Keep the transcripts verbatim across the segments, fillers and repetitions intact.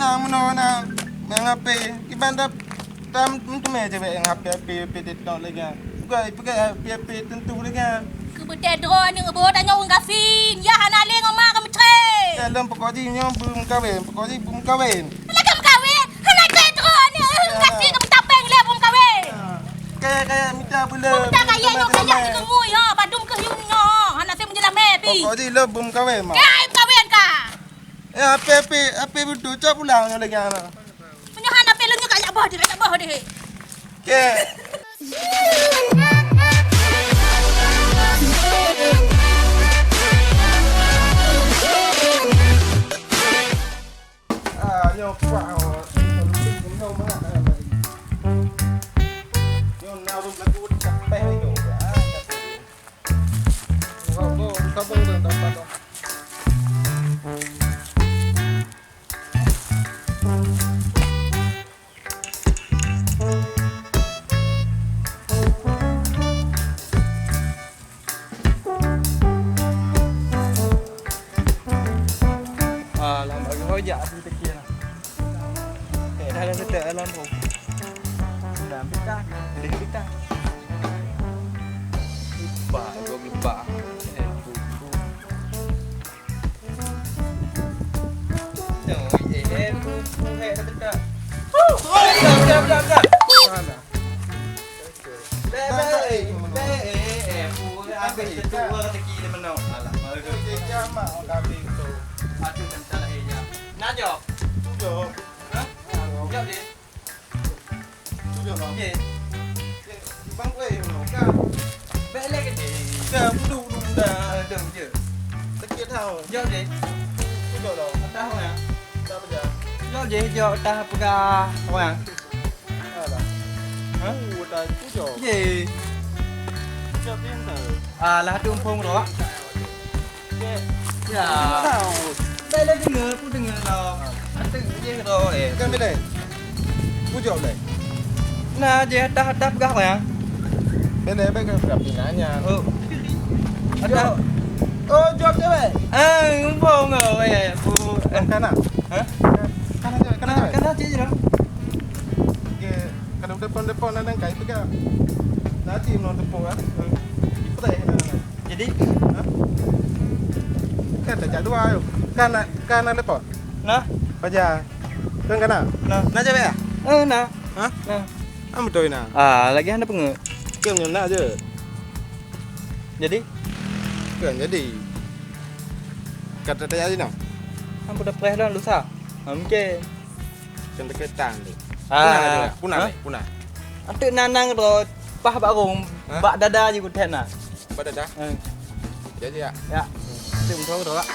Nah, meunoe na, nyang H P, kiban dah tam teumé cewek nyang H P, H P, H P TikTok lagèe nyan. Bukan, ipeugah H P, H P tentu lagèe nyan. Keu beutôi droe aneuk boh tanyoe ureueng gasien. Ya hana lé ngon mak keu meucre. Ya, lom pokok jih nyoe beumeukawen, pokok jih beumeukawen. Lagèe meukawen, hana lé droe aneuk ureueng gasien keu meutabeng lé beumeukawen. Kaya-kaya mita bula. Mita kaya nyoe kaya si keumui ho, padum keu yum nyoe. Hana sé meujeulamé pi. Pokok jih lom beumeukawen, mak. Kaya meukawen ka. Eh, H P, H P, H P beutôi, cok pulang nyoe lagèe nyan. Meunyoe hana H P lôn nyoe kajak boh deh, kajak boh deh. Kek. Ah, nyoe kuah, oh. Nyoe na ureueng lagu capek nyoe. Ah, capek. Ah, lam bagi hojak aku tekian. Eh, dah, dah, dah, dah, lampu. Dah, pita. Dah, pita. Lupa, gua lupa. Eh, lupa. Dah, eh, eh, lupa, eh, dah, dah. Huh! Oh, dah, dah, dah, dah. Mana? Bèk, bèk, eh, bèk, eh, eh, eh, pu, habéh teutuwoe rezeki di meunoe. Alah, malu. Aduh, tentang lahé nyan. Nak jaweueb? Jaweueb. Hah? Jaweueb, Dek. Jaweueb, Bang. Ye. Bang, weh, meunoe, kan? Bèk lé, Dek. Dah, duduk, duduk, dah. Aduh, je. Sakét hau. Jaweueb, Dek. Jaweueb, Bang. Atas, ya? Tak apa, dah. Jaweueb, Dek, jaweueb, atas peugah orang. Alah. Hah? Udah itu jaweueb. Ye. Jaweueb pintar. Alah, tu empung tu, Wak. Ye. Ya. Tahu. Dah, dah dengar, aku dengar lah. Nanti dia tu, eh. Kan bila? Aku jaweueb dah. Nah, dia dah, dah peugah orang. Bila, bila kan sudah pinanya. Oh. Ada. Oh, jaweueb cewek. Ah, empung tu, eh. Aku. Kan, kan, ah? Hah? Kan, kan, kan, kan. Kan, kan, cik je lah. Oke, kalau telepon-telepon, kadang kai pegang. Nanti mau telepon, kan? Diperai, kadang-kadang. Jadi? Hah? Kan tak jak dua, ayo. Kan nak, kan nak telepon? Nah. Pajar. Kan, kan nak? Nah. Nak cewek, ya? Eh, nah. Hah? Nah. Ah, betul, nah. Ah, lagi hana peungeut. Kan, nak je. Jadi? Kan, jadi. Kata tak jadi, nah. Kan, udah preh dah, lusa. Ah, mungkin. Keudeukatan tu. Ah. Punah laju, punah, hah? Punah. Anteuk nanang tu, pah bak rong, hah? Bak dada je kutet na. Bak dada? Eh. Jadi, ya? Ya. Anteuk meutuah tu, Kak.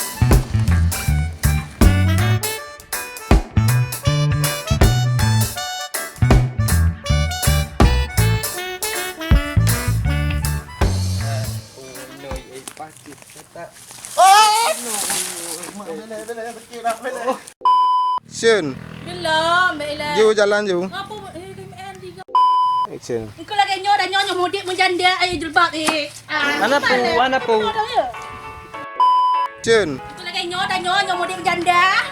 Eh, oh, no, eh, pasti. Oh! Action. Belum, baiklah. Ju, jalan ju. Ngapa, eh, K M N tiga. Action. Engkau lagèe nyoe, dah nyoe, nyoe mudik meujanda, eh, jilbab, eh. Ah, mana pu, mana pu? Action. Engkau lagèe nyoe, dah nyoe, nyoe mudik meujanda.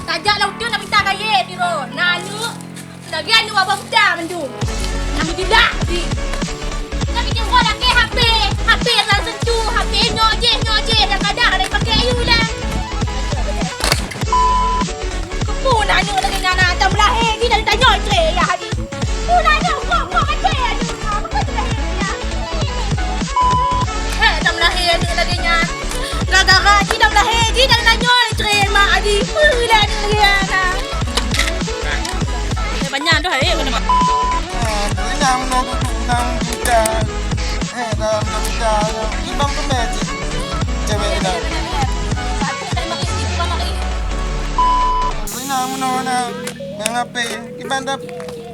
Tajak lam uteuen nak mita kayèe, Tiro. Nah, lu. Lagèe aneuk babah buta mandum. Nyang jilah di. Nyang keuneuk buat lakèe H P, H P nyang sentuh, H P nyoe jih, nyoe jih, nyang kadang ada pakai ayu lah. Keupeue aneuk lagèe nyan, ah, tam lahé jih dari tanyoe tre ya hadi. Peue aneuk kok, kok macam aneuk, ah, peue tu lahé ya. Heh, tam lahé aneuk lagèe nyan. Gara-gara jih tam lahé jih dari tanyoe tre mak hadi. Peue lah aneuk lagèe nyan, ah. Eh, banyak dah, eh, kena. Eh, dari nyang meunoe duduk nang budak. Eh, dalam budak. Ibang kemeh cik. Cewek dah. Dari nyang meunoe na, nyang H P. Ibang dah,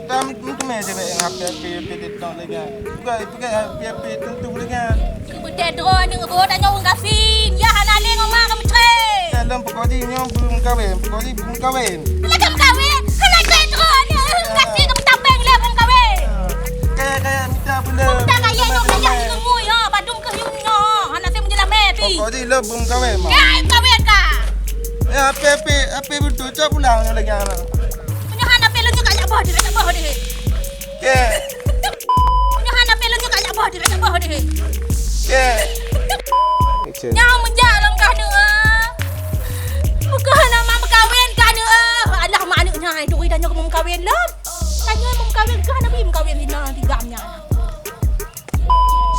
dah kemeh cewek nyang H P, H P, H P TikTok lagi. Bukan, bukan H P, H P tentu lagi. Keubeudôh droeneuh boh tanyoe ureueng gasien, ya hana lé ngon mak keu meucre. Ya, lom peukoh jih nyoe beumeukawen, peukoh jih beumeukawen. Lagèe meukawen, hana lé droeneuh ureueng gasien keu meutabeng lé beumeukawen. Kaya, kaya mita buleuen. Mita kaya nyoe kaya si keumui, ho, padum keu yum nyoe, hana sé meujeulamé pi. Peukoh jih lom beumeukawen, mak. Ya, meukawen ka. Eh, api, api, api beutôi, cok pulang nyoe lagèe nyan. Meunyoe hana api lôn nyoe ka jak boh deh, jak boh deh. Kek. Meunyoe hana api lôn nyoe ka jak boh deh, jak boh deh. Kek. Action. Nyoe meujak lôn kah nyoe. Bukan nama meukawen kah nyoe. Alah, mak aneuk nyan, duri tanyoe keumeung meukawen lom. Tanyoe meukawen kah, nabi meukawen hina tiga nyan.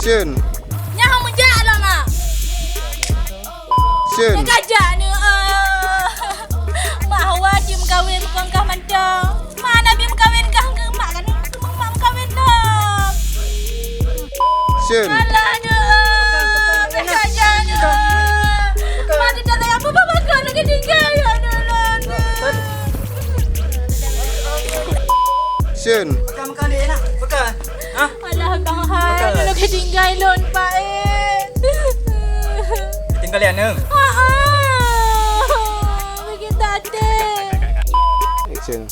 Sien. Nyan hana meujak lom, Mak. Sien. Nyan gajak ni, eh. Mak hawa cit meukawen kon kah mantong. Mak nabi meukawen kah keu mak kan? Mak meukawen lom. Sien. Alah, ni, eh. Nyan gajak ni, eh. Mak tidak sayang apa-apa, mak kah lagi tinggai, ya Allah. Sien. Pekan, pekan, dek, nak. Pekan. Hah? Alah, Bang Hai, Pekan. Lôn ka tinggai lôn, Pak, eh. Tinggai lé aneuk? Ha, ha. Begitu até. Action.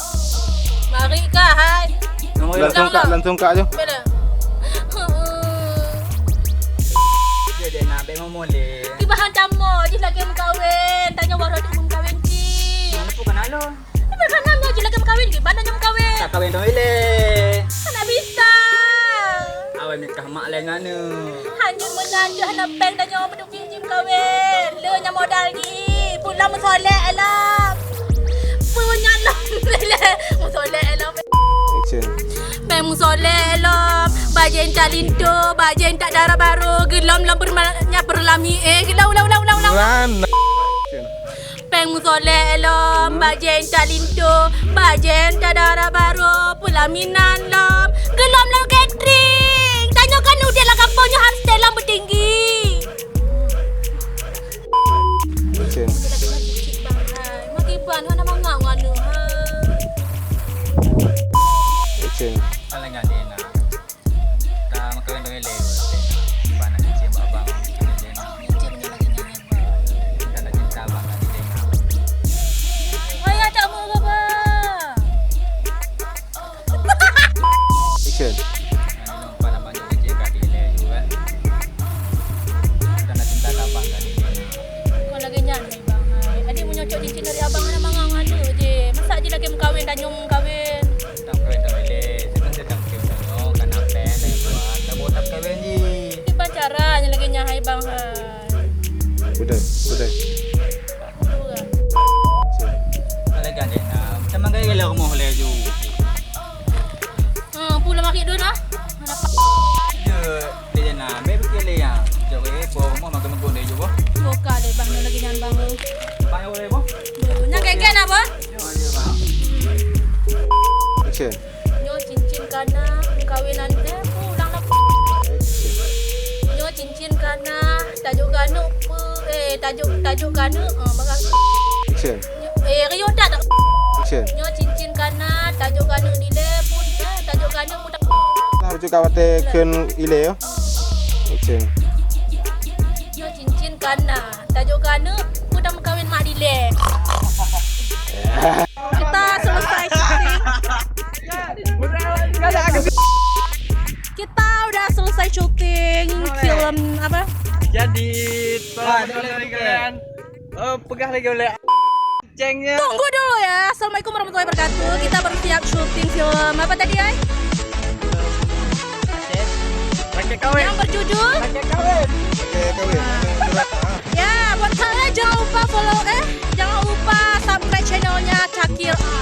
Mari kah, Hai. Langsung kak, langsung kak je. Bila? Ha, ha. Dia, dia nak bek mau molek. Kibahan tamu, jih lagi meukawen. Tanya waroh tu meukawen cit. Mana pun kenal lo. Tapi kan nyoe jih lagèe meukawen, kiban nyoe meukawen. Tak kawen dong ilèe. Hana bisa. Awai meukah mak lé ngon aneuk. Hanjeuet meunan jih hana péng tanyoe peuduek jih meukawen. Le nyan modal jih. Pula meusolek lom. Pun nyan lom. Meusolek lom. Action. Péng meusolek lom. Bajèe intat linto, bajèe intat dara barô, geulom lom perma-, nya perlami. Eh, ulang, ulang, ulang, ulang, ulang. Action. Péng meusolek lom, hmm, bajèe intat linto, bajèe intat dara barô, peulaminan lom, geulom lom catering. Tanyoe kan udép lam gampông nyoe harôh setelan beutinggi. Action. Makin ban hana mangat ngon aneuk, ha. Action. Ka meukawen dong ilèe. Bak aneuk cicém abang. Cinta abang ka diterima. Wayah tak mau, Baba. Action. Anu, nampak abang cicém ka diterima juga. Cinta abang ka diterima. Kon lagèe nyan, Bang. Adik meunyoe cok cincin dari abang, hana mangat ngon aneuk jih. Masa jih lagèe meukawen, tanyoe meukawen. Tam kawin, tam ilèe, sebenarnya tam kawin tanyoe, kan apa yang saya buat, tak buat tam kawin ji. Di pacaran lagi nyahai bang hai. Udah, udah. Udah. Kalau ganti, nah, macam mana gaya rumah laju? Hmm, pulang makin dulu nah. Mana pak? Dia, dia nak ambil betul dia. Jauh eh, buat rumah makan mengkon dia juga. Buka deh bang, lagi nyan bang. Pak, boleh, Bu? Nyan geng-geng apa? Action. Nyoe cincin kana meukawen aneuk, eh, ulang lah. Nyoe cincin kana tajok keu aneuk, eh, tajok, tajok keu aneuk, eh, bagaih. Action. Eh, riuh that, that. Action. Nyoe cincin kana tajok keu aneuk dilèe pun, eh, tajok keu aneuk pun. Nah, juga watèe kheun ilèe ya. Action. Nyoe cincin kana tajok keu aneuk pun dah meukawen mak dilèe. Kita selesai syuting. Kita udah selesai syuting film apa? Jadi, tolong pegang lagi oleh cengnya. Tunggu dulu ya. Assalamualaikum warahmatullahi wabarakatuh. Kita baru siap syuting film apa tadi, ai? Pakai kawin. Yang berjudul? Pakai kawin. Pakai kawin. Ya, buat kalian jangan lupa follow, eh, jangan lupa subscribe channelnya Cakil A.